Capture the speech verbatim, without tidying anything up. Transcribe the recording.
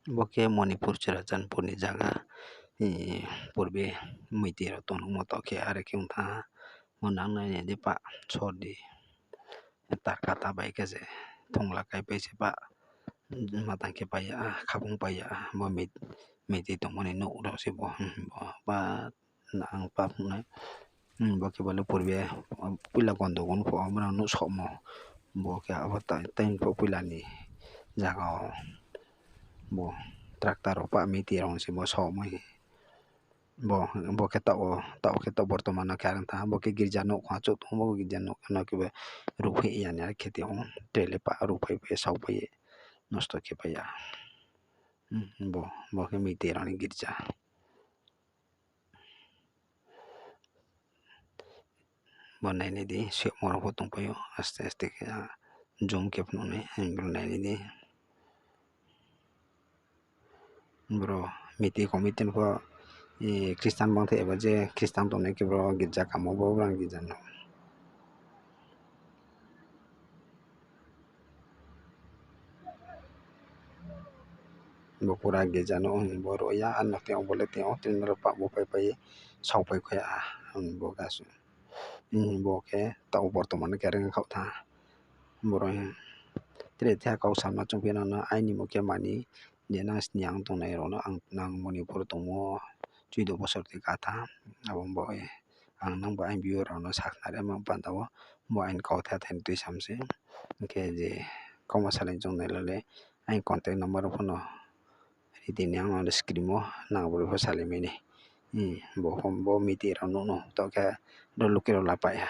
Bo khe Manipur Churachandpur ni zaga, purbe Meitei rao tongmo to khe are khe ong thanng ha. Bo nang nai nai di pah, sor di. Tarkata bai khe se thongla kaipai se pah, matang khe pai ya, khabung pai ya, bo Meitei tongmo ni nouh rao se bo, bo pa ang pa phnuh nai. Bo khe bo le purbe, poila gondogol pho, abo no nuhsaohmo. Bo khe abo tei pho poila ni zaga wo bo tractor rao pah Meitei rao se bo saohmo hi. Bo, bo khe taoh wo, taoh khe taoh bortoman no khe are ong thanng ha, bo khe girja nouh kha chouh tong, bo girja nouh no khe bo ruhphai ya ni are khe tong ou, tre le pah ruhphai pai, saohpai ye, nosto khe pai ya. Bo, bo khe Meitei rao ni girja. Bo nainai di, soimo rao pho tongpai ou, aste aste khe, zoom khe phnuh nai, bro nainai di. Bro, Meitei committee ni pho, Christian bangthe eba je Christian tongnai khe bro girja kamo bo brang girja no. Bo pura girja no, bo ro ya, ano tei o bo le tei o, tini ro pah bo pai pai ye, saohpai kho ya, bo gasu. Bo khe taoh bortoman no khe are ong khaoh tha. Boro, tre the kau samna chung phi nang no, aini mo khe mani, je nang sini ang tongnai rao no, ang nang Manipur tongmo, chuido bosor tei katha, abo bo, ang nang bo aini view rao no sakhnari ma panda wo, bo aini kautha thani tuisam se, hing khe je kauma salai chung nai le, aini contact number pho no, ri di ni ang no screen wo nang bo pho salai mai nai. Bo, bo Meitei rao nuh no, taoh khe ro luke rao lapai ha.